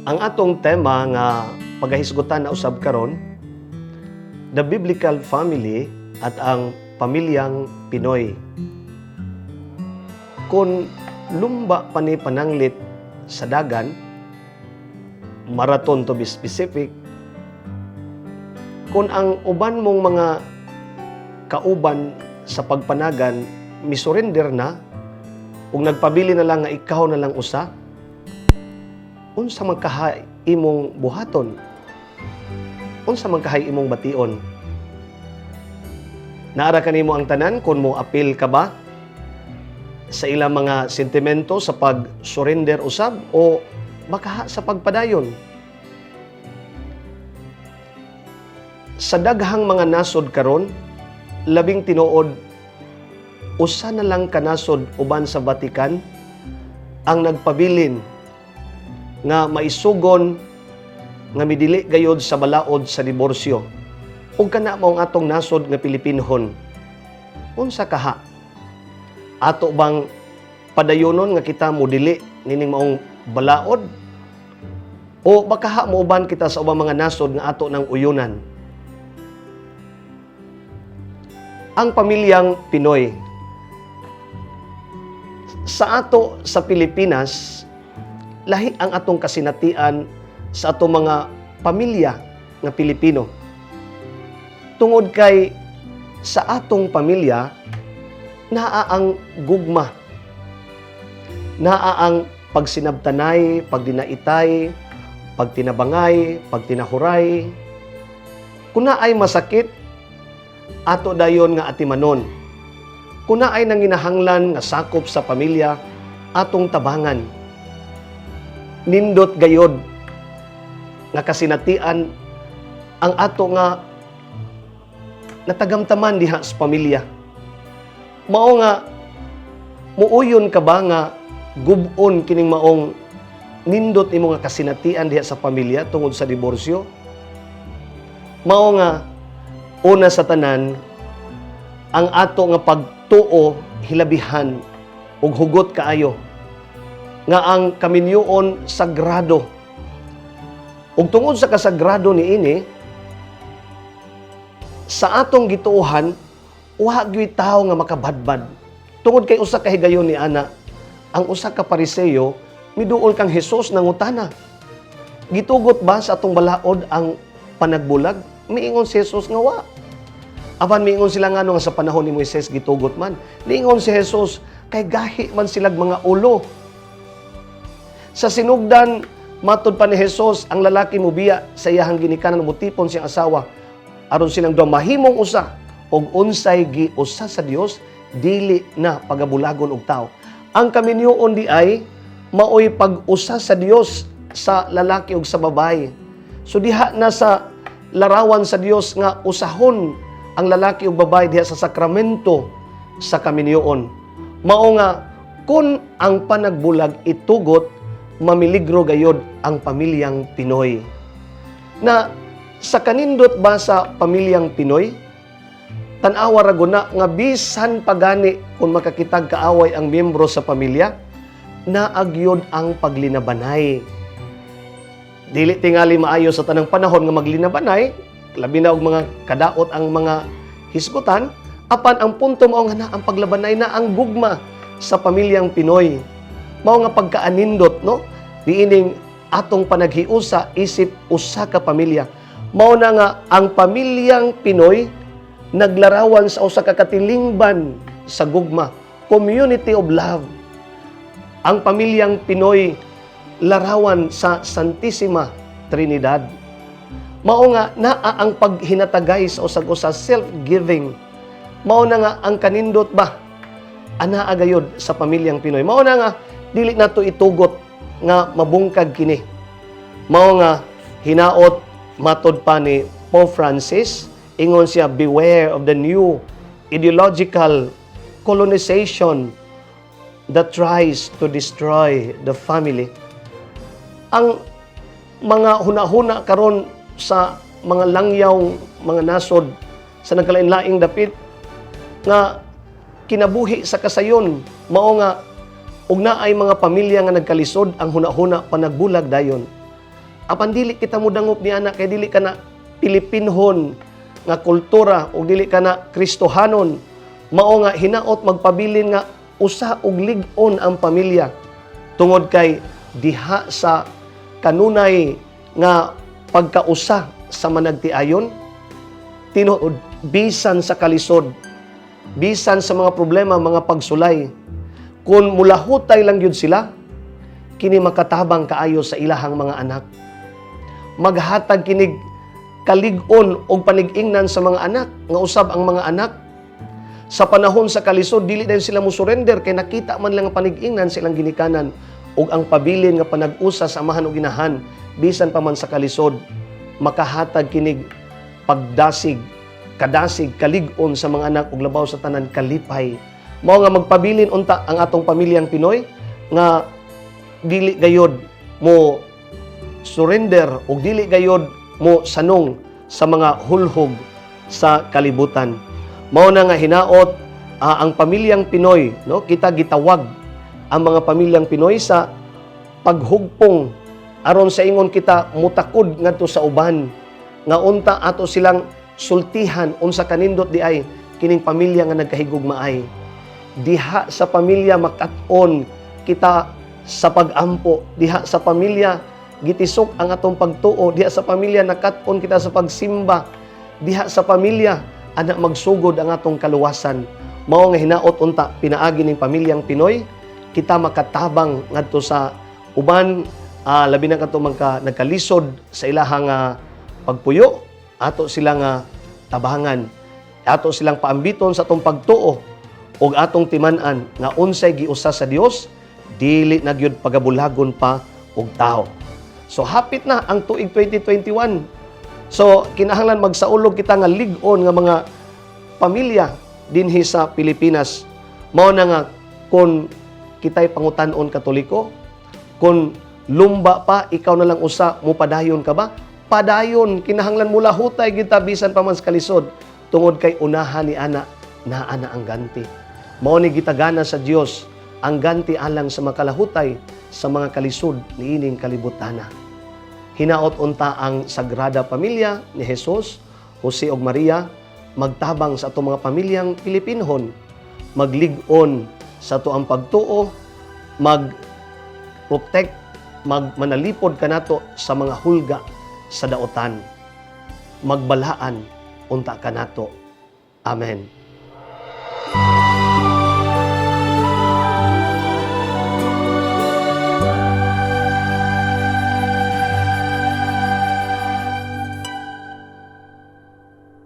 Ang atong tema nga pagahisgutan na usab karon, the biblical family at ang pamilyang Pinoy. Kung lumba pa ni pananglit sa dagan, marathon to be specific, kung ang uban mong mga kauban sa pagpanagan misurrender na ug nagpabili na lang nga ikaw na lang usa, unsa man kahay imong buhaton? Unsa man kahay imong bation? Naara kanimo ang tanan kung mo apil ka ba sa ilang mga sentimento sa pag-surrender usab o baka sa pagpadayon? Sa daghang mga nasod karon, labing tinuod usa na lang kanasod uban sa Vatican ang nagpabilin nga maisugon nga midili gayod sa balaod sa diborsyo. Ug kana mao ang atong nasod nga Pilipinhon. Unsa kaha? Ato bang padayonon nga kita modili nining maong balaod? O baka muuban kita sa ubang mga nasod nga ato ng uyunan? Ang pamilyang Pinoy. Sa ato sa Pilipinas, lahi ang atong kasinatian sa atong mga pamilya nga Pilipino. Tungod kay sa atong pamilya, naa ang gugma, naa ang pagsinabtanay, pagdinaitay, pagtinabangay, pagtinahuray. Kung naay masakit, ato dayon nga atimanon. Kung naay nanginahanglan nga sakop sa pamilya, atong tabangan. Nindot gayod nga kasinatian ang ato nga natagamtaman diha sa pamilya. Mao nga muuyon ka ba nga gub-on kining maong nindot imo nga kasinatian diha sa pamilya tungod sa diborsyo? Mao nga una sa tanan, ang ato nga pagtuo hilabihan ug hugot kaayo nga ang kaminyoon sagrado. Ug tungod sa kasagrado niini, sa atong gituohan, wa gyud tawo nga makabadbad. Tungod kay usa ka higayon ni ana, ang usa ka Pariseo miduol kang Hesus nangutana, "Gitugot ba sa atong balaod ang panagbulag?" Miingon si Jesus nga wa. Apan miingon sila nga nga sa panahon ni Moises gitugot man. Niingon si Jesus kay gahi man silag mga ulo. Sa sinugdan, matud pa ni Jesus, ang lalaki mobiya sa iyahang ginikanan, mutipon siyang asawa aron silang duha mahimong usa, ug unsay giusa sa Dios dili na pagabulagon og tao. Ang kaminyoon di ay maoy pag-usa sa Dios sa lalaki ug sa babaye. So diha na sa larawan sa Dios nga usahon ang lalaki ug babaye diha sa sakramento sa kaminyoon. Mao nga kun ang panagbulag itugot, mamiligro gayod ang pamilyang Pinoy. Na sa kanindot ba sa pamilyang Pinoy? Tan-awa ra guna nga bisan pagani kung makakitag kaaway ang miyembro sa pamilya, naagyod ang paglinabanay. Dili tingali maayo sa tanang panahon nga maglinabanay, labi na og mga kadaot ang mga hisgutan, apan ang punto mao nga na ang paglabanay, na ang gugma sa pamilyang Pinoy. Mao nga pagkaanindot, no, niining atong panaghiusa isip usa ka pamilya. Mao na nga ang pamilyang Pinoy naglarawan sa usa ka katilingban sa gugma, community of love. Ang pamilyang Pinoy larawan sa Santissima Trinidad. Mao nga naa ang paghinatagay sa usag-usa, self-giving. Mao na nga ang kanindot ba anaa gayod sa pamilyang Pinoy. Mao na nga dili nato itugot nga mabungkag kini. Mao nga hinaot, matod pa ni Pope Francis, ingon siya, "Beware of the new ideological colonization that tries to destroy the family." Ang mga hunahuna karon sa mga langyaw, mga nasod sa nagkalain-laing dapit nga kinabuhi sa kasayon, mao nga ug naay mga pamilya nga nagkalisod, ang hunahuna panagbulag dayon. Apan dili kita modangop ni ana kay dili kana Pilipinhon nga kultura ug dili kana Kristohanon. Mao nga hinaot magpabilin nga usa og lig-on ang pamilya tungod kay diha sa kanunay nga pagkausa sa managtiayon, tinuod, bisan sa kalisod, bisan sa mga problema, mga pagsulay, kung mulahutay lang gyud sila, kini makatabang kaayo sa ilahang mga anak. Maghatag kinig kalig-on og panig-ingnan sa mga anak nga usab ang mga anak sa panahon sa kalisod, dili dayon sila mo surrender kay nakita man lang ang panig-ingnan sa ilang ginikanan ug ang pabilin nga panag-usa sa amahan ug inahan bisan pa man sa kalisod. Makahatag kinig pagdasig, kadasig, kalig-on sa mga anak ug labaw sa tanan, kalipay. Mao nga magpabilin unta ang atong pamilyang Pinoy nga dili gayod mo surrender ug dili gayod mo sanong sa mga hulhog sa kalibutan. Mao na nga hinaot ang pamilyang Pinoy, no, kita gitawag ang mga pamilyang Pinoy sa paghugpong aron sa ingon kita mutakod ngadto sa uban nga unta ato silang sultihan unsa kanindot di ay kining pamilya nga nagkahigugmaay. Diha sa pamilya makat-on kita sa pag-ampo, diha sa pamilya gitisok ang atong pagtuo, diha sa pamilya nakat-on kita sa pagsimba, diha sa pamilya ana magsugod ang atong kaluwasan. Mao nga hinaot unta pinaagi ning pamilyang Pinoy kita makatabang ngadto sa uban, labi na kadto mga nagkalisod sa ilahang pagpuyo. Ato sila nga tabangan, ato silang paambiton sa atong pagtuo ug atong timan-an nga unsay giusa sa Dios, dili na gyud pagabulagon pa og tao. So hapit na ang tuig 2021. So kinahanglan magsaulog kita nga lig-on nga mga pamilya dinhi sa Pilipinas. Mao na nga kung kita'y pangutan-on Katoliko, kung lumba pa, ikaw na lang usa, mo padayon ka ba? Padayon, kinahanglan mo lahutay kita bisan pa man sa kalisod tungod kay unahan ni ana naa na ang ganti. Mao ni gitagana sa Dios ang ganti alang sa makalahutay sa mga kalisod niining kalibutana. Hinaot unta ang Sagrada Pamilya ni Jesus, Jose ug Maria magtabang sa atong mga pamilyang Pilipinhon, maglig-on sa atoang pagtuo, mag protect, magmanalipod kanato sa mga hulga sa daotan. Magbalaan unta kanato. Amen.